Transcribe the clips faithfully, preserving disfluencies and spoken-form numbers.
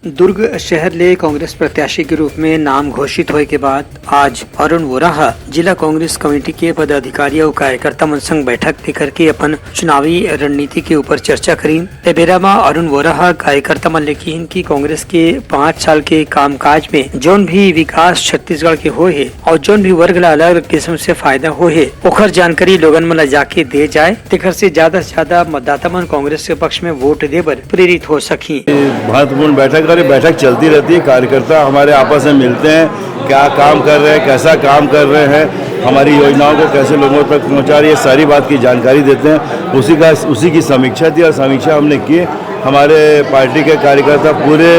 दुर्ग शहर ले कांग्रेस प्रत्याशी के रूप में नाम घोषित होए के बाद आज अरुण वोरा ह जिला कांग्रेस कमेटी के पदाधिकारी अउ कार्यकर्ता मन संग बैठक भी करके अपन चुनावी रणनीति के ऊपर चर्चा करीन। ए बेरा म अरुण वोरा ह कार्यकर्ता मन ले किहिन कि कांग्रेस के पाँच साल के कामकाज में जौन भी विकास छत्तीसगढ़ के होए हे अउ जौन भी वर्ग ला अलग-अलग किस्म से फायदा होए हे, ओखर जानकारी लोगन मन ला जाके दे जाए, तेखर से ज्यादा से ज्यादा मतदाता मन कांग्रेस के पक्ष में वोट दे बर प्रेरित हो सकही। महत्वपूर्ण बैठक, और ये बैठक चलती रहती है। कार्यकर्ता हमारे आपस में मिलते हैं, क्या काम कर रहे हैं, कैसा काम कर रहे हैं, हमारी योजनाओं को कैसे लोगों तक पहुंचा रही है, सारी बात की जानकारी देते हैं। उसी का, उसी की समीक्षा थी और समीक्षा हमने की। हमारे पार्टी के कार्यकर्ता पूरे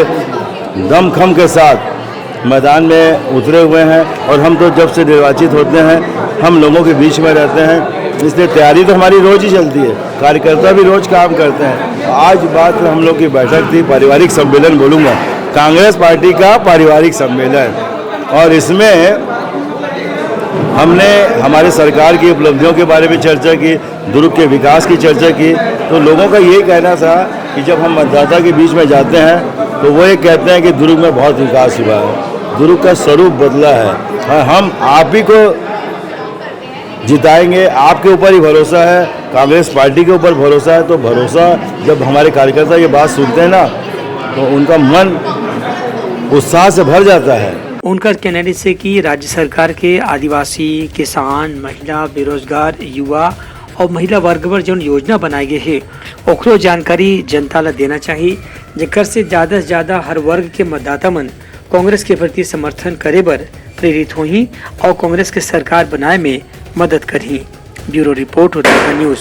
दमखम के साथ मैदान में उतरे हुए हैं और हम तो जब से निर्वाचित होते हैं, हम लोगों के बीच में रहते हैं, इसलिए तैयारी तो हमारी रोज ही चलती है, कार्यकर्ता भी रोज काम करते हैं। आज बात हम लोग की बैठक थी, पारिवारिक सम्मेलन बोलूँगा, कांग्रेस पार्टी का पारिवारिक सम्मेलन, और इसमें हमने हमारे सरकार की उपलब्धियों के बारे में चर्चा की, दुर्ग के विकास की चर्चा की। तो लोगों का यही कहना था कि जब हम मतदाता के बीच में जाते हैं तो वो ये कहते हैं कि दुर्ग में बहुत विकास हुआ है, दुर्ग का स्वरूप बदला है, और हम आप ही को जिताएंगे, आपके ऊपर ही भरोसा है, कांग्रेस पार्टी के ऊपर भरोसा है। तो भरोसा, जब हमारे कार्यकर्ता ये बात सुनते हैं ना, तो उनका मन उत्साह से भर जाता है। उनकर कहना रहिस हे कि राज्य सरकार के आदिवासी, किसान, महिला, बेरोजगार, युवा अउ महिला वर्ग बर जौन योजना बनाए गे हे, ओकरो जानकारी जनता ला देना चाही, जेकर से ज्यादा से ज्यादा हर वर्ग के मतदाता मन कांग्रेस के प्रति समर्थन करे बर प्रेरित होही अउ कांग्रेस के सरकार बनाए में मदद करही। Bureau report, Udaipur news.